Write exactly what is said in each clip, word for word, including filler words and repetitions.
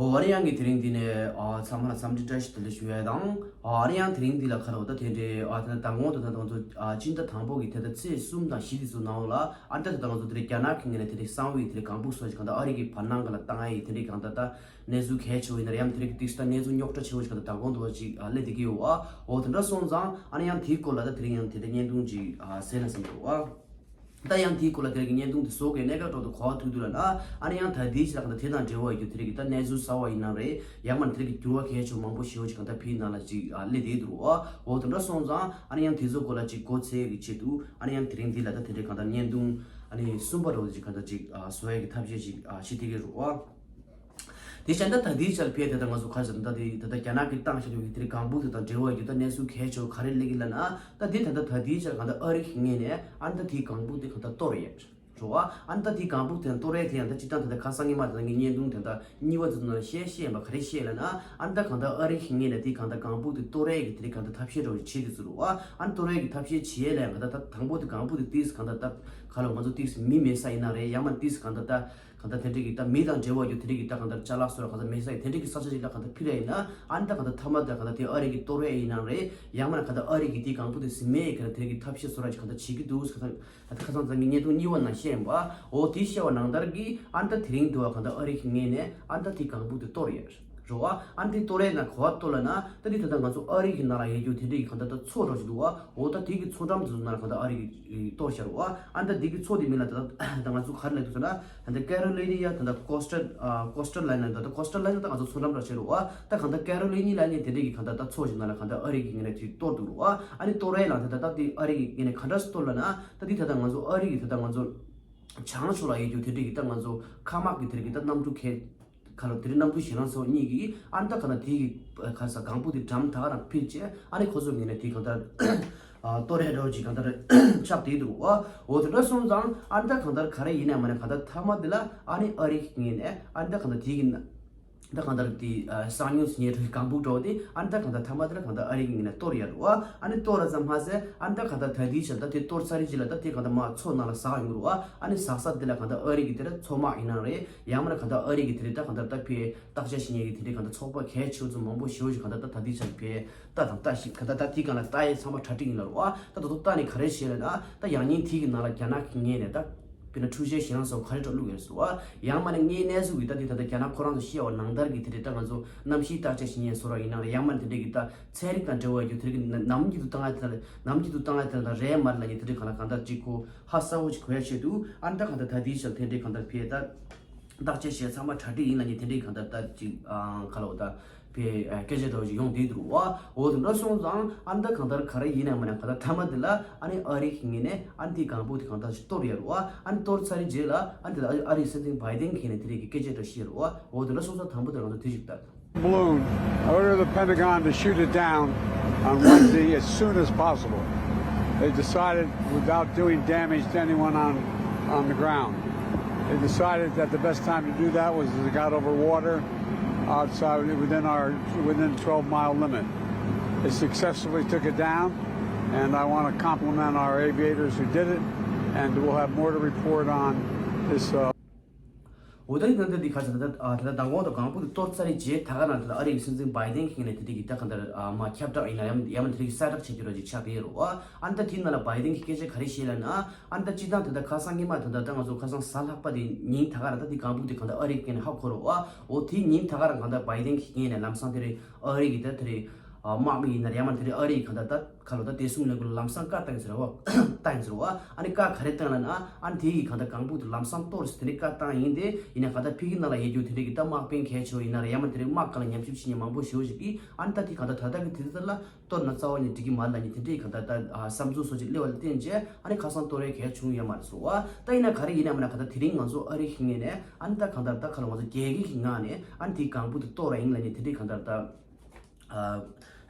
ཨོ་ཨ་རི་ཡང་གི་དེ་རིང་འདི་ནས་ཨ་ཚང་མ་ལ་འཚམས་འདྲི་བཀྲ་ཤིས་བདེ་ལེགས་ཞུ་ཡས་དང་། ཨ་ཨ་རི་ཡང་དེ་རིང་འདི་ལ་ཁ་རོག་ད་དེ་འདྲའི་ཨ་དེ་ན་མདང་དགོང་དུ་ད་ང་ཚོ་ཨ་སྤྱི་ཟླ་དང་པོ་གི་དེ་ད་ཚེས་གསུམ་དང་བཞི་དེ་ཚོ་ནང་ལ་ཨ་ནི་ད་དེ་ད་ང་ཚོ་དེ་རིང་རྒྱ་ནག་གི་ངོས་ནས་དེ་རིང་གསང་བའི་དེ་རིང་གང་ཕུག་སོགས་ཀྱི་གང་ད་ཨ་རི་གི་བར་སྣང་ག་ལ་བཏང་ཡས་དེ་རིང་གང་ད་ད་གནས་ཚུལ་གལ་ཆེ་བོ་ཡིན་ན་ཡང་དེ་རིང་གི་ཏིག་ས་ད་གནས་ཚུལ་རྙོག་དྲ་ཆེ་བོ་ཞིག་གང་ད་མདང་དགོང་དུ་ཅིག་ཨ་སླེབས་བསྡད་ཀྱི་ཡོད་ཨ། ཨོ་དེ་འདྲ་སོང་ཙང་ཨ་ནི་ཡང་དེའི་སྐོར་ལ་ད་དེ་རིང་ཡང་དེ་འདྲ་བརྙན་ཐུང་ཅིག་ཨ་གསན་ན་བསམ་འདུག་ཨ། ད་ཡང་དེའི་སྐོར་ལ་དེ་རིང་གི་བརྙན་ཐུང་དེ་བཟོ་དགོས་གནད་འགག་འདྲ་བོ་དེ་གོ་བ་ཐུག་དུས་ལ་ན་ཨ་ནི་ཡང་ད་དེའི་ཕྱིར་གང་ད་དེ་དང་འབྲེལ་བ་ཡོད་རྒྱུ་དེ་རིང་གི་ད་གནས་ཚུལ་གསར་བ་ཡིན་ན་རེད། ཡང་མིན་དེ་རིང་གི་འགྱུར་བ་གལ་ཆེ་བོ་མང་པོ་ཞེ་བོ་ཅིག་གང་ད་ཕིའི་ནང་ལ་ཅིག་ཨ་སླེབས་བསྡད་འདུག་ཨ། ཨོ་དེ་འདྲ་སོང་ཙང་ཨ་ནི་ཡང་དེ་ཚོ་སྐོར་ལ་ཅིག་གོ་ཚད་ཀྱི་ཆེད་དུ་ཨ་ནི་ཡང་དེ་རིང་འདི་ལ་ད་དེ་འདྲའི་གང་ད་བརྙན་ཐུང་ཨ་ནི་གསུམ་པ་འདྲ་བོ་ཅིག་གང་ད་ཅིག་ཨ་བཟོ་ཡས་ཀྱི་ཐབས་ཤེས་ཅིག་ཨ་བྱེད་བསྡད་ཀྱི་རེད་ཨ། དེ་བཞིན་ད་ད་ལྟའི་ཆར་ཕེ་དེ་ལྟར་ང་ཚོ་ཁ་ཤས་ད་ལྟ་དེ་ད་ལྟ་རྒྱ་ནག་གིས་བཏང་བཞག་ཡོད་དེ་རིང་གང་ཕུག་དེ་དང་འབྲེལ་བ་ཡོད་ད་གནས་ཚུལ་གལ་ཆེ་བ་ག་རེ་སླེབས་ཀྱི་ལབ་ན། ད་དེ་ད་ལྟ་ད་ལྟའི་ཆར་གང་ལྟར་ཨ་རི་གི་ངོས་ནས་ཨ་ནི་ད་དེའི་གང་ཕུག་དེ་གང་ལྟར་གཏོར་ཡོད་རེད་བ། ཨ་ནི་ད་དེའི་གང་ཕུག་དེ་གཏོར་ཡས་དེ་ཡང་ད་སྤྱིར་བཏང་ད་ལྟ་ཁ་སང་ཉི་མ་དེ་ད་ངའི་བརྙན་ཐུང་དེ་ད་གཉིས་པ་ཚོ་ནང་བཤད་བཤད་ཡིན་པ་ག་རེ་བཤད་ལབ་ན། ཨ་ནི་ད་གང་ལྟར་ཨ་རི་གི་ངོས་ནས་དེའི་གང་ལྟར་གང་ཕུག་དེ་གཏོར་ཡས་ཀྱི་དེ་རིང་གང་ལྟར་ཐབས་ཤེས་འདྲ་བོ་བྱེད་དུ་ཚུར་རེད་བ། ཨ་ནི་གཏོར་ཡས་ཀྱི་ཐབས་ཤེས་བྱེད་ཡས་ལ་ཡང་གང་ལྟར་ད་དང་པོ་དེ་གང་ཕུག་དེ་ཏིས་གང་ལྟར་ད་ག་ལ་ང་ཚོ་ཏིས་མི་མེད་ས་ཡིན་ན་རེད། ཡང་མིན་ཏིས་གང་ལྟར་ད་གང་ལྟར་དེ་འདྲ་གི་ད་མི་དང་འབྲེལ་བ་ཡོད་དེ་འདྲ་གི་ད་གང་ལྟར་ཅ་ལག་སོགས་ལ་གང་ལྟར་མེད་ས་ཡི་དེ་འདྲ་གི་ས་ཆ་ཞིག་ལ་གང་ལྟར་ཕུད་ར་ཡིན་ན། ཨ་ནི་ད་གང་ལྟར་མཐའ་མ་དེ་གང་ལྟར་དེ་ཨ་རི་གི་གཏོར་ཡས་ཡིན་ནའང་རེད། ཡང་མིན་གང་ལྟར་ཨ་རི་གི་དེ་གང་ཕུག་དེ་ཟིན་མེད་གང་ལྟར་དེ་གི་ཐབས་ཤེས་བཟོ་ར་ཅིག་གང་ལྟར་བྱེད་ཀྱི་འདུག་ཟེར་གང་ལྟར་ཁ་སང་ཚང་གི་བརྙན་ཐུང་གཉིས་པ་ནང་བཤད་ཡིན་པ། འོ་དེ་བཤད་པ་ནང་ལྟར་གི་ཨ་ནི་ད་དེ་རིང་དུ་བ་གང་ལྟར་ཨ་རི་གི་ངོས་ནས་ཨ་ནི་ད་དེ་གང་ཕུག་དེ་གཏོར་ཡས་རེད་བ། ཨ་ནི་དེ་གཏོར་ཡས་ན་ག་པར་གཏོར་ལབ་ན། ད་དེ་ད་ལྟ་ང་ཚོ་ཨ་རི་གི་ནང་ལ་ཡོད་རྒྱུ་དེ་འདྲ་གི་གང་ལྟར་ད་མཚོ་འདྲ་ཞིག་འདུག་བ། འོ་ད་དེ་གི་མཚོ་འགྲམ་དེ་ཚོ་ནང་ལ་གང་ལྟར་ཨ་རི་གི་གཏོར་བཞག་རེད་བ། ཨ་ནི་ད་དེ་གི་མཚོ་དེ་མིང་ལ་ད་ལྟ་ད་ང་ཚོ་ག་རེ་ལབ་འདུག་ཟེར་ན། ད་ལྟ་ཀེ་རོ་ལི་ནི་ཡ་ད་ལྟ་ཀོ་སི་ཊལ་ཨ་ཀོ་སི་ཊལ་ལའིན་ན་ད་ལྟ་ཀོ་སི་ཊལ་ལའིན་ན་ད་ང་ཚོ་མཚོ་འགྲམ་འདྲ་བྱས་རེད་བ། ད་གང་ལྟར་ཀེ་རོ་ལི་ནི་ལབ་མཁན་དེ་འདྲ་གི་གང་ལྟར་ད་མཚོ་ཞིག་ནང་ལ་གང་ལྟར་ཨ་རི་གི་ངོས་ནས་དེ་གཏོར་འདུག་རེད་བ། ཨ་ནི་གཏོར་ཡས་ལ་ད་ལྟ་ད་དེ་ཨ་རི་གི་ངོས་ནས་ག་འདྲ་སེ་གཏོར་ལབ་ན། ད་དེ་ད་ལྟ་ང་ཚོ་ཨ་རི་གི་ད་ལྟ་ང་ཚོ་བྱང་ཕྱོགས་ལ་ཡོད་རྒྱུ་དེ་འདྲ་གི་ད་ང་ཚོ་ཁ་དམག་གི་དེ་འདྲ་གི་ད་གནམ་གྲུ་གས་ཁ་ལོ་དེ་རིང་གནམ་གྲུ་ཞེ་སྡང་ཚོ་གཉིས་ཀྱིས་ཨ་ནི་ད་ག་ན་དེ་གི་ཁ་ས་གང་པོ་དེ་འགྲམ་ད་ག་རང་ཕུད་བྱས། ཨ་ནི་ཁོ་ཚོ་ངོས་ནས་དེ་གང་ལྟར་གཏོར་ཡས་འདྲ་བོ་ཅིག་གང་ལྟར་ཆགས་བསྡད་འདུག་བ། འོ་དེ་འདྲ་སོང་ཙང་ཨ་ནི་ད་གང་ལྟར་ག་རེ་ཡིན་ན་མ་ན་གང་ལྟར་མཐའ་མ་དེ་ལ་ཨ་ནི་ཨ་རི་གི་ངོས་ནས་ཨ་ནི་ད་གང་ལྟར་དེ་གི་ན་ད་གང་ལྟར་དེ་གསང་ཉུལ་ཉེ་འགྲོ་གི་གང་པོ་འགྲོ་དེ་ཨ་ནི་ད་གང་ལྟར་མཐའ་མ་དེ་ལ་གང་ལྟར་ཨ་རི་གི་ངོས་ནས་གཏོར་ཡས་རེད་བ། ཨ་ནི་གཏོར་ར་ཙམ་མ་ཟད་ཨ་ནི་ད་གང་ལྟར་ད་དེའི་ཕྱིར་ད་དེ་གཏོར་ཚར་རེད་ཅིག་ལ་ད་དེ་གང་ལྟར་མ་མཚོ་ནང་ལ་ཟག་ཡོང་གི་རེད་བ། ཨ་ནི་ཟག་ས་དེ་ལ་གང་ལྟར་ཨ་རི་གི་དེ་ལ་མཚོ་དམག་ཡིན་ན་རེད། ཡང་མིན་གང་ལྟར་ཨ་རི་གི་དེ་རིང་ད་གང་ལྟར་ད་ཕའི་བརྟག་དཔྱད་བྱེད་མཁན་གྱི་དེ་རིང་གང་ལྟར་ཚོགས་པ་གལ་ཆེ་བོ་ཚོ་མང་པོ་ཞེ་པོ་ཞིག་གང་ལྟར་ད་ད་ལྟའི་ཆར་ཕའི་ལྟ་དང་ལྟ་ཞིག་གང་ལྟར་ད་དེའི་སྒང་ལ་ལྟ་ཡས་ཚང་མ་གྲ་སྒྲིག་ཡིན་ལ་རེད་བ། ད་ད་དུང་ལྟ་ནས་ག་རེ་བྱས་ལབ་ན། ད་ཡང་སྙིང་དེ་གི་ནང་ལ་རྒྱ་ནག་གི་ངོས་ནས་ད་དཔེར་ན་འཕྲུལ་ཆས་ཞེ་སྡང་སོགས་ག་རེ་འདྲ་བླུགས་ཡོད་ཟེར་བ། ཡང་མིན་ངའི་གནས་ཚུལ་གི་ད་དེ་ད་ལྟ་རྒྱ་ནག་ཁོ་རང་ཚོ་བཤད་པ་ནང་ལྟར་གི་དེ་རིང་ད་ང་ཚོ་གནམ་གཤིས་བརྟག་དཔྱད་བྱེད་མཁན་ཚོ་ར་ཡིན་ན་རེད། ཡང་མིན་དེ་འདྲ་གི་ད་ཚན་རིག་དང་འབྲེལ་བ་ཡོད་དེ་རིང་གི་ནམ་རྒྱུན་དུ་བཏང་ཡ་དེ་ལ་ནམ་རྒྱུན་དུ་བཏང་ཡ་དེ་ལ་རེད་མ་རེད་ལབ་མཁན་དེ་འདྲ་གང་ལ་གང་ལྟར་ཅིག་གོ་ཧ་གསལ་བོ་ཅིག་གོ་ཡ་ཆེད་དུ་ཨ་ནི་ད་གང་ལྟར་ད་དེའི་ཕྱིར་དེ་འདྲའི་གང་ལྟར་ཕེ་ད་བརྟག་དཔྱད་བྱས་ཚང་མ་གྲ་སྒྲིག་ཡིན་ལབ་མཁན་དེ་འདྲའི་གང་ལྟར་ད་ཅིག་ཨ་ག་ལ་བ་ད་ཕེ་ཨ་སྐད་ཆ་འདྲ་བོ་ཅིག་ཡོང་བསྡད་འདུག་བ། འོ་དེ་འདྲ་སོང་ཙང་ཨ་ནི་ད་གང་ལྟར་ག་རེ་ཡིན་ན་མིན་ན་གང་ལྟར་མཐའ་མ་དེ་ལ་ཨ་ནི་ཨ་རི་གི་ངོས་ནས་ཨ་ནི་དེའི་གང་པོ་དེ་གང་ལྟར་ཅིག་གཏོར་ཡ་རེད་བ། ཨ་ནི་གཏོར་ཚར་རེད་རྗེས་ལ་ཨ་ནི་དེ་ལ་ཨ་རིའི་སྲིད་འཛིན་བྷའི་ཌེན་གི་ངོས་ནས་དེ་རིང་གི་སྐད་ཆ་འདྲ་བཤད་རེད་བ། འོ་དེ་འདྲ་སོང་ཙང་དང་པོ་དེ་ང་ཚོ་དེ་ཞིག་ལྟ། Balloon, order the Pentagon to shoot it down on Wednesday as soon as possible. They decided, without doing damage to anyone on, on the ground, they decided that the best time to do that was as it got over water outside, within our, within twelve mile limit. They successfully took it down, and I want to compliment our aviators who did it, and we'll have more to report on this, uh, འོ་ད་ཡིན་ན་ད་འདི་ཁ་ཆེ་ད་ད་ད་མདང་དགོང་དང་གང་པོ་དེ་གཏོར་ཚར་རེད་རྗེས་ད་ག་ནང་དེ་ལ་ཨ་རི་གི་སྲིད་འཛིན་བྷའི་ཌེན་གྱི་ངོས་ནས་དེ་འདྲ་གི་ད་གང་ལྟར་མ་ཁྱབ་བསྒྲགས་ཡིན་ན་ཡང་ཡང་མིན་དེ་འདྲ་གི་གསལ་བསྒྲགས་བྱེད་རྒྱུ་ར་ཅིག་ཆགས་བསྡད་ཡོད་རེད་བ། ཨ་ནི་ད་དེའི་ནང་ལ་བྷའི་ཌེན་གྱི་སྐད་ཆ་ག་རེ་བཤད་ལབ་ན། ཨ་ནི་ད་སྤྱིར་བཏང་དེ་ད་ཁ་སང་ཉི་མ་དེ་ད་ད་ང་ཚོ་ཁ་སང་གཟའ་ལྷག་པ་དེ་ཉིན་ད་ག་ར་ད་དེ་གང་པོ་དེ་གང་ལྟར་ཨ་རི་གི་ངོས་ནས་ཧ་གོ་རེད་བ། འོ་དེ་ཉིན་ད་ག་ར་གང་ལྟར་བྷའི་ཌེན་གྱི་ངོས་ནས་ལམ་སང་དེ་རེད་ཨ་རི་གི་ད་དེ་རེད། དམག་མི་ཡིན་ན་ཡང་མིན་དེ་རིང་ཨ་རི་ཡི་གང་ལྟར་ད་ཁ་ལོ་ད་བདེ་སྲུང་ལས་འགུལ་ལམ་སང་བཀའ་བཏང་ཟེར་བ། བཏང་ཟེར་བ། ཨ་ནི་བཀའ་ག་རེ་བཏང་ལབ་ན་ཨ་ནི་དེ་ཡི་གང་ལྟར་གང་པོ་དེ་ལམ་སང་གཏོར་ཟེར་དེ་རིང་བཀའ་བཏང་ཡིན་ཏེ། ཡིན་ན་གང་ལྟར་ཕ་གི་ནང་ལ་ཡོད་རྒྱུ་དེ་འདྲ་གི་ད་དམག་དཔོན་གལ་ཆེ་བ་ཡིན་ན་ཡང་མིན་དེ་རིང་དམག་སྒར་ལ་ཉམས་ཞིབ་བྱེད་མཁན་མང་པོ་ཞེ་པོ་ཞིག་གིས་ཨ་ནི་ད་དེ་གང་ལྟར་ད་ལྟ་གི་དུས་ཚོད་ལ་གཏོར་ན་རྩ་བ་ནས་འགྲིག་གི་མ་རེད་ལབ་ནས་དེ་འདྲ་གི་གང་ལྟར་ད་བསམ་ཚུལ་སོགས་ཅིག་སླེབས་པ་ལ་བརྟེན་བྱས་ཨ་ནི་ཁ་སང་གཏོར་ཡས་གལ་བྱུང་ཡོད་མ་རེད་ཟེར་བ། ད་ཡིན་ན་ག་རེ་ཡིན་ན་མིན་ན་གང་ལྟར་དེ་རིང་ང་ཚོ་ཨ་རི་གི་ངོས་ནས་ཨ་ནི་ད་གང་ལྟར་ད་ཁ་ལོ་ང་ཚོ་རྒྱལ་ཁའི་གི་ངང་ནས་ཨ་ནི་དེ་གང་པོ་དེ་གཏོར་ར་ཡིན་ལབ་ནས་དེ་འདྲ་གང་ལྟར་ད།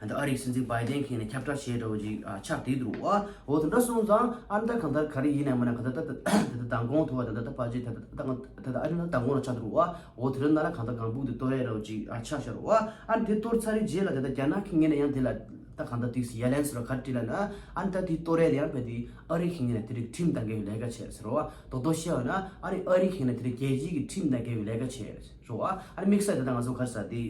ཨ། ད་ཨ་རིའི་སྲིད་འཛིན་བྷའི་ཏན་གྱིས་ནས་ཁྱབ་བསྒྲགས་བྱས་འདྲ་བོ་ཅིག་ཨ་ཆགས་བསྡད་འདུག་བ། འོ་དེ་འདྲ་སོང་ཙང་ཨ་ནི་ད་གང་ལྟར་ག་རེ་ཡིན་ནའི་མིན་ནའི་གང་ལྟར་ད་ད་ད་ད་མདང་དགོང་དུ་བ་ད་ད་ད་ཕལ་ཆེར་ད་ད་ད་ད་ད་ཨ་རི་ནང་མདང་དགོང་ལ་ཆགས་འདུག་བ། འོ་དེ་རིང་ནང་ལ་གང་ལྟར་ལྒང་བུ་དེ་གཏོར་ཡས་འདྲ་བོ་ཅིག་ཨ་ཆགས་ཤག་རེད་བ། ཨ་ནི་དེ་གཏོར་ཚར་རེད་རྗེས་ལ་ད་ད་རྒྱ་ནག་གི་ངོས་ནས་ཡང་དེ་ལ་ད་གང་ལྟར་དུས་སུ་ཡ་ལན་ཟེར་བ་ག་རེ་སྤྲད་ལབ་ན། ཨ་ནི་ད་དེ་གཏོར་ཡས་ལ་ཡང་བས་དེ་ཨ་རི་གི་ངོས་ནས་དེ་རིགས་ཁྲིམས་དང་འགལ་བའི་ལས་ཀ་བྱས་ཟེར་བ། རྡོག་རྡོག་བཤད་བ་ན་ཨ་ནི་ཨ་རི་གི་ངོས་ནས་དེ་རིགས་རྒྱལ་སྤྱིའི་གི་ཁྲིམས་དང་འགལ་བའི་ལས་ཀ་བྱས་རེད་བ། ཨ་ནི་དམིགས་བསལ་དེ་ད་ང་ཚོ་ག་རེ་ཟེར་དེ།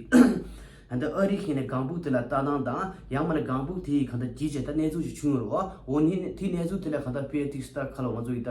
ད་ལྟ་ཨ་རི་གི་ངོས་ནས་ལྒང་བུ་དེ་ལ་ལྟ་སྟངས་དང་ཡང་མིན་ན་ལྒང་བུ་དེ་ཡི་གང་ལྟར་བརྒྱུད་བྱས་ད་གནས་ཚུལ་ཞིག་བྱུང་ཡོད་རེད་བ། འོ་ནི་དེ་གནས་ཚུལ་དེ་ལ་གང་ལྟར་དཔེ་ཏིག་སི་ད་ཁ་ལོ་ང་ཚོ་ཡི་ད་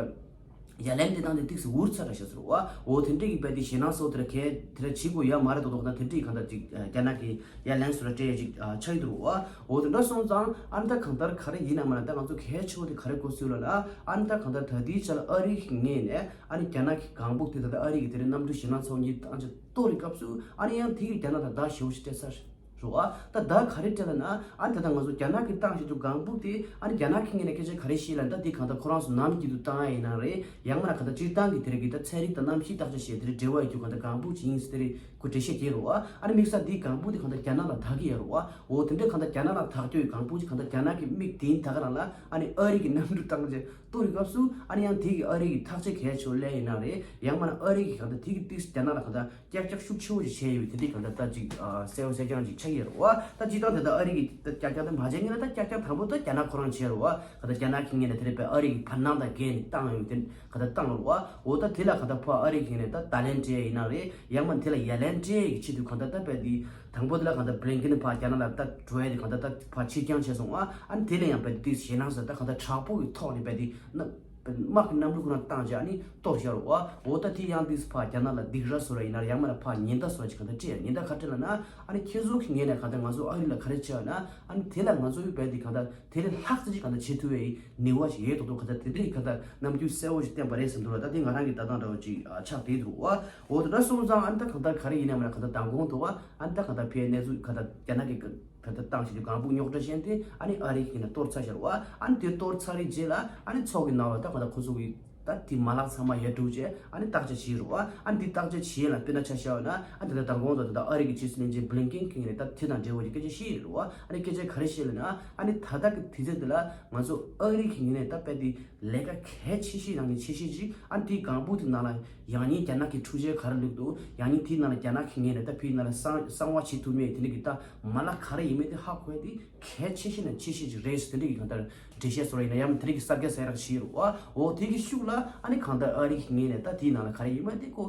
ཡ་ལན་དེ་བཏང་སྟེ་ཏིག་སི་འུར་ཚ་ར་ཤག་ཟེར་བ། འོ་དེ་འདྲ་གི་དཔེ་དེ་ཞེད་སྣང་ཚ་བོ་དེ་ལ་གས་དེ་ལ་བྱེད་དགོས་ཡ་མ་རེད་མདོག་མདོག་ན་དེ་འདྲ་གི་གང་ལྟར་ཅིག་རྒྱ་ནག་གི་ཡ་ལན་སུ་ར་སྤྲད་ཡ་ཅིག་ཆགས་ཡོད་རེད་བ། འོ་དེ་འདྲ་སོང་ཙང་ཨ་ནི་ད་གང་ལྟར་ག་རེ་ཡིན་ན་མིན་ན་ད་ང་ཚོ་གལ་ཆེ་བོ་དེ་ག་རེ་གོ་སྲོལ་ལ་ན། ཨ་ནི་ད་གང་ལྟར་ད་ལྟའི་ཆ་ལ་ཨ་རི་གི་ངོས་ནས་ཨ་ནི་རྒྱ་ནག་གི་ལྒང་བུ་དེ་ད་ལྟ་ཨ་རི་གི་དེ་རིང་གནམ་གྲུ་ཞེད་སྣང་ཚ་བོ་གཉིས་བཏང་ཆ་གཏོར་རེ་སྐབས་སུ་ཨ་ནི་ཡང་དེ་གི་རྒྱ་ནག་དང་བརྡ་ཞེ་བོ་ཞིག་སྤྲད་ཚར་རེད་བ། ད་བརྡ་ག་རེ་སྤྲད་ལབ་ན། ཨ་ནི་ད་ལྟ་ང་ཚོ་རྒྱ་ནག་གི་བཏང་བཞིན་དུ་ལྒང་བུ་དེ་ཨ་ནི་རྒྱ་ནག་གི་ངོས་ནས་སྐད་ཆ་ག་རེ་བཤད་ལབ་ན། ད་དེ་གང་ལྟར་ཁོ་རང་ཚོ་ནམ་རྒྱུན་དུ་བཏང་ཡ་ཡིན་ན་རེད། ཡང་མིན་ན་གང་ལྟར་སྤྱིར་བཏང་གི་དེ་རིགས་ཀྱི་ད་ཚན་རིག་དང་གནམ་གཤིས་བརྟག་དཔྱད་བྱས་དེ་རིགས་འབྲེལ་བ་ཡོད་རྒྱུ་གང་ལྟར་ལྒང་བུ་ཅིག་ཡིན་ཟེར་དེ་རིགས་ཁོ་འགྲེལ་བཤད་བྱས་རེད་བ། ཨ་ནི་དམིགས་བསལ་དེའི་ལྒང་བུ་དེ་གང་ལྟར་རྒྱ་ནག་ལ་བདག་གི་ཡོད་རེད་བ། འོ་དེ་འདྲ་གང་ལྟར་རྒྱ་ནག་ལ་བདག་རྒྱུ་ཡི་ལྒང་བུ་ཅིག་གང་ལྟར་རྒྱ་ནག་གི་མིག་དེའི་ད་ག་རང་ལ་ཨ་ནི་ཨ་རི་གི་གནམ་གྲུ་བཏང་རྗེས་གཏོར་བའི་སྐབས་སུ་ཨ་ནི་ཡང་དེ་གི་ཨ་རི་གི་ཐག་གཅོད་གལ་ཆེ་བོ་སླེབས་ཡིན་ན་རེད། ཡང་མིན་ན་ཨ་རི་གི་གང་ལྟར་དེ་གི་ཏིག་རྒྱ་ནག་ལ་གང་ལྟར་ཀྱག་ཀྱག་ཤུགས་ཆེ་བོ་ཞིག་བྱས་ཡོད་པའི་དེ་འདྲའི་གང་ལྟར་ད་ཅིག་ཨ་གསལ་བོ་གསལ་རྐྱང་ཅིག་ཆགས་ཡོད་རེད་བ། ད་སྤྱིར་བཏང་དེ་ད་ཨ་རི་གི་ད་ཀྱག་ཀྱག་དེ་མ་བྱས་ངེས་ན་ད་ཀྱག་ཀྱག་དང་པོ་ད་རྒྱ་ནག་ཁོ་རང་བྱས་རེད་བ། གང་ལྟར་རྒྱ་ནག་གི་ངོས་ནས་དེ་རེད་པས་ཨ་རི་གི་བར་སྣང་དང་འགལ་ནས་བཏང་ཡོད་དེ་གང་ལྟར་བཏང་རེད་བ། འོ་ད་དེ་ལ་གང་ལྟར་ཕར་ཨ་རི་གི་ངོས་ནས་ད་ད་ལན་སྤྲད་ཡིན་ན་རེད། ཡང་མིན་དེ་ལ་ཡ་ལན་སྤྲད་ཡི་ཆེད་དུ་གང་ལྟར་ད་རྦད་དེ་དང་པོ་དེ་ལ་གང་ལྟར་བྷི་ལིན་ཀིན་ཕར་རྒྱ་ནག་ལ་ད་འགྲོ་ཡ་དེ་གང་ལྟར་ད་ཕར་ཕྱིར་འགྱངས་བྱས་སོང་ཨ། ཨ་ནི་དེ་ལ་ཡང་རྦད་དེ་ཞེད་སྣང་ཟེར་ད་གང་ལྟར་དྲག་པོ་གི་ཐོག་ནས་རྦད་དེ་ན། དམག་གི་གནམ་གྲུ་ཁོ་རང་བཏང་རྗེས་ཨ་ནི་གཏོར་བཞག་རོགས། འོ་ད་དེ་ཡང་དེ་ཕར་རྒྱ་ནག་ལ་སྡིགས་ར་བཟོ་ར་ཡིན་ན་ཡང་མིན་ན་ཕར་ཉེན་བརྡ་བཟོ་ར་ཅིག་གང་ལྟར་སྤྲད། ཉེན་བརྡ་ག་རེ་སྤྲད་ལབ་ན། ཨ་ནི་ཁྱེད་ཚོ་གི་ངོས་ནས་གང་ལྟར་ང་ཚོ་ཨ་རི་ལ་ག་རེ་བྱས་ན་ཨ་ནི་དེ་ལ་ང་ཚོ་ཡོད་པས་དེ་གང་ལྟར་དེ་ལས་ལྷག་ཙམ་ཅིག་གང་ལྟར་བྱེད་ཐུབ་པའི་ནུས་པ་ཞིག་ཡོད་མདོག་མདོག་གང་ལྟར་དེ་འདྲའི་གང་ལྟར་རྣམ་འགྱུར་གསལ་བོ་ཞིག་བསྟན་པ་རེད་བསམ་འདུག་ལ། ད་དེ་ང་རང་གི་ལྟ་སྟངས་འདྲ་བོ་ཅིག་ཆགས་བསྡད་འདུག་བ། འོ་དེ་འདྲ་སོང་ཙང་ཨ་ནི་ད་གང་ལྟར་ག་རེ་ཡིན་ནའི་མིན་ན་གང་ལྟར་མདང་དགོང་དུ་བ་ཨ་ནི་ད་གང་ལྟར་ཕའི་གནས་ཚུལ་གང་ལྟར་རྒྱ་ནག་གི་ད་ལྟ་བཏང་བཞིན་དུ་ལྒང་བུ་རྙོག་དྲ་བཤད་དེ་ཨ་ནི་ཨ་རི་གིས་ནས་གཏོར་ཚར་ཤག་རེད་བ། ཨ་ནི་དེ་གཏོར་ཚར་རེད་རྗེས་ལ་ཨ་ནི་ཚོགས་ཀྱི་ནང་ལ་ད་ག་ད་ཁོ་ཚོ་གི་ད་དེ་མ་ལག་ཚང་མ་ཡར་སྒྲུག་བྱས་ཨ་ནི་བརྟག་དཔྱད་བྱས་རེད་བ། ཨ་ནི་དེ་བརྟག་དཔྱད་བྱས་ལ་དཔེར་ན་ཆ་བཞག་ན་ཨ་ནི་ད་ལྟ་མདང་དགོང་དུ་ད་ལྟ་ཨ་རི་གི་ཕྱི་སྲིད་བློན་ཆེན་བྷི་ལིན་ཀིན་གིས་ནས་ད་དེ་དང་འབྲེལ་བ་ཡི་སྐད་ཆ་བཤད་ཡོད་རེད་བ། ཨ་ནི་སྐད་ཆ་ག་རེ་བཤད་ལབ་ན་ཨ་ནི་ད་ལྟ་གི་དུས་ཚོད་འདི་ལ་ང་ཚོ་ཨ་རི་གི་ངོས་ནས་ད་དཔེ་དེ་ལས་ཀ་གལ་ཆེ་ཤོས་ནང་ནས་ཆེ་ཤོས་ཅིག་ཨ་ནི་དེའི་ལྒང་བུ་དེ་ནང་ལ་ཡང་སྙིང་རྒྱ་ནག་གི་འཕྲུལ་ཆས་ག་རེ་བླུགས་འདུག་ཡང་སྙིང་དེའི་ནང་ལ་རྒྱ་ནག་གི་ངོས་ནས་ད་ཕའི་ནང་ལ་གསང་གསང་བ་བྱེད་ཐུབ་མེད་དེ་འདྲ་གི་ད་མ་ལག་ག་རེ་ཡིན་མིན་དེ་ཧ་གོ་ཡ་དེ་གལ་ཆེ་ཤོས་ནས་ཆེ་ཤོས་ཅིག་རེད་ཟེར་དེ་འདྲ་གི་གང་ལྟར་འགྲེལ་བཤད་བཟོ་ར་ཡིན་ན་ཡང་དེ་འདྲ་གི་གསར་བརྗེ་གསལ་རག་བྱས་རུ་བ། འོ་དེ་གི་ཤུགས་ལ་ཨ་ནི་གང་ལྟར་ཨ་རི་གི་ངོས་ནས་ད་དེའི་ནང་ལ་ག་རེ་ཡིན་མིན་དེ་ཁོ་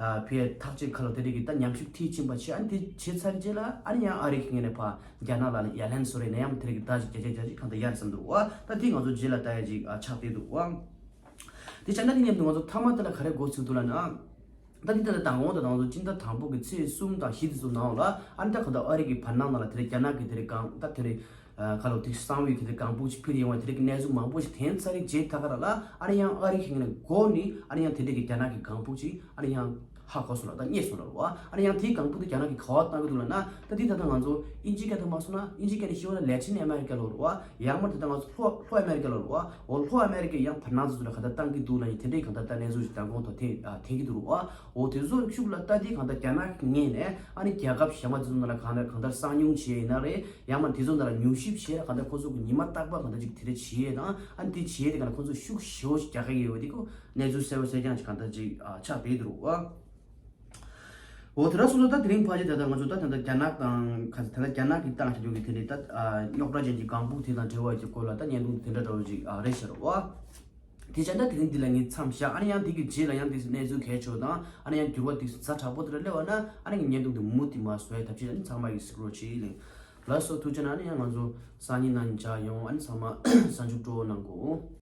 ཕའི་ཐག་གཅོད་ཁ་ལོ་དེ་འདྲ་གི་ད་ཉམས་ཞིབ་མཐིལ་ཕྱིན་པ་བྱས། ཨ་ནི་དེ་བྱས་ཚར་རྗེས་ལ་ཨ་ནི་ཡང་ཨ་རི་གི་ངོས་ནས་ཕར་རྒྱ་ནག་ལ་ཡ་ལན་བཟོ་ར་ཡིན་ན་ཡང་དེ་འདྲ་གི་ད་ཅིག་བརྒྱ་ཆ་བརྒྱ་ཅིག་གང་ལྟར་ཡར་སོང་འདུག་བ། ད་དེ་ང་ཚོ་རྗེས་ལ་ལྟ་ཡ་ཅིག་ཆགས་བསྡད་འདུག་བ། དེ་བྱས་ན་དེ་མཉམ་དུ་ང་ཚོ་མཐའ་མ་དེ་ལ་ག་རེ་གོ་ཚུལ་འདུག་ལབ་ན། ད་དེ་ལྟར་དང་པོ་དང་ང་ཚོ་སྤྱི་ཟླ་དང་པོ་གི་ཚེས་གསུམ་དང་བཞི་དེ་ཚོ་ནང་ལ་ཨ་ནི་ད་ག་ད་ཨ་རི་གི་བར་སྣང་ནང་ལ་དེ་རིང་རྒྱ་ནག་གི་དེ་རིང་གང་ད་དེ་རིང་ཁ་ལོ་དེ་གསང་བའི་དེ་རིང་གང་བུ་ཅིག་ཕུལ་ཡོང་བ་དེ་རིང་གི་གནས་ཚུལ་མང་པོ་ཞིག་ཐོན་ཚར་རེད། རྗེས་ད་ག་ར་ལ་ཨ་ནི་ཡང་ཨ་རི་གི་ངོས་ནས་འགོ་ནས་ཨ་ནི་ཡང་དེ་འདྲ་གི་རྒྱ་ནག་གི་གང་བུ་ཅིག་ཨ་ནི་ཡང་ཧ་གོ་སོང་ལ་ད་རྙེད་སོང་ལ་རོ། ཨ་ནི་ཡང་དེའི་གང་བུ་དེ་རྒྱ་ནག་གི་ག་བ་བཏང་གི་འདུག་ལབ་ན། ད་དེ་ད་ལྟ་ང་ཚོ་ཨིན་ཇི་སྐད་དུ་མ་སོང་ན་ཨིན་ཇི་སྐད་ནས་ཤེས་པ་ན་ལེ་ཊིན་ཨ་མེ་རི་ཀ་ལ་རོ། ཡང་མ་དེ་ད་ང་ཚོ་ལྷོ་ལྷོ་ཨ་མེ་རི་ཀ་ལ་རོ། འོ་ལྷོ་ཨ་མེ་རི་ཀའི་ཡང་བར་སྣང་ཚོ་ཚོ་ལ་ག་ད་བཏང་གི་འདུག་ལབ་ཡིན་དེ་འདྲའི་གང་ལྟར་ད་གནས་ཚུལ་ཞིག་མདང་དགོང་ཐོག་ཐེ་ཨ་ཐེ་གི་འདུག་རོ། འོ་དེ་ཚོ་ཤུགས་ལ་ལྟ་དེ་གང་ལྟར་རྒྱ་ནག་གི་ངོས་ནས་ཨ་ནི་རྒྱལ་ཁབ་གཞན་པ་དེ་ཚོ་ནང་ལ་གང་ལྟར་གང་ལྟར་གསང་མྱོང་བྱས་ཡིན་ན་རེད། ཡང་མ་དེ་ཚོ་ནང་ལ་མྱུལ་ཞིབ་བྱས་ལ་གང་ལྟར་ཁོ་ཚོ་གི་ཉི་མ་རྟག་པར་གང་ལྟར་ཅིག་དེ་རེ་བྱས་དང་ཨ་ནི་དེ་བྱས་དེ་གང་ལྟར་ཁོ་ཚོ་ཤུགས་ཞེ་པོ་ཞིག་རྒྱག་གི་ཡོད་དེ་ཁོ་གནས་ཚུལ་གསལ་པོ་གསལ་རྐྱང་ཅིག་གང་ལྟར་ཅིག་ཨ་ཆགས་བསྡད་འདུག་རོ། འོ་དེ་འདྲ་སོང་ཙང་ད་དེ་རིང་ཕལ་ཆེར་ད་ལྟ་ང་ཚོ་ད་ད་ལྟ་རྒྱ་ནག་དང་ག་ཚོད་ད་ལྟ་རྒྱ་ནག་གིས་བཏང་བཞིན་འདུག་གི་དེ་འདྲའི་ད་རྙོག་དྲ་ཅན་གྱི་ལྒང་བུ་དེ་དང་འབྲེལ་བ་གྱི་སྐོར་ལ་ད་བརྙན་ཐུང་དེ་འདྲ་འདྲ་བོ་ཅིག་རེད་ཤག་རོ། དེ་བྱས་ན་དེ་རིང་འདི་ལ་ངས་མཚམས་བཞག་ཨ་ནི་ཡང་དེ་གི་རྗེས་ལ་ཡང་དེ་གནས་ཚུལ་གལ་ཆེ་བ་དང་ཨ་ནི་ཡང་འགྱུར་བ་དེ་ཚ་དྲག་པོ་དེ་འདྲ་སླེབས་པ་ན་ཨ་ནི་ངས་བརྙན་ཐུང་དེ་མུ་མཐུད་མར་བཟོ་ཡ་ཐབས་ཤེས་ཨ་ནི་ཚང་མ་གིས་གཟིགས་རོགས་བྱེད་ལེ། ལགས་སོ་ཐུགས་རྗེ་གནང་། ཨ་ནི་ཡང་ང་ཚོ་སང་ཉིན་གནངས་ཉིན་མཇལ་ཡོང་། ཨ་ནི་ཚང་མ་གཟའ་མཇུག་སྤྲོ་བོ་གནང་གོ།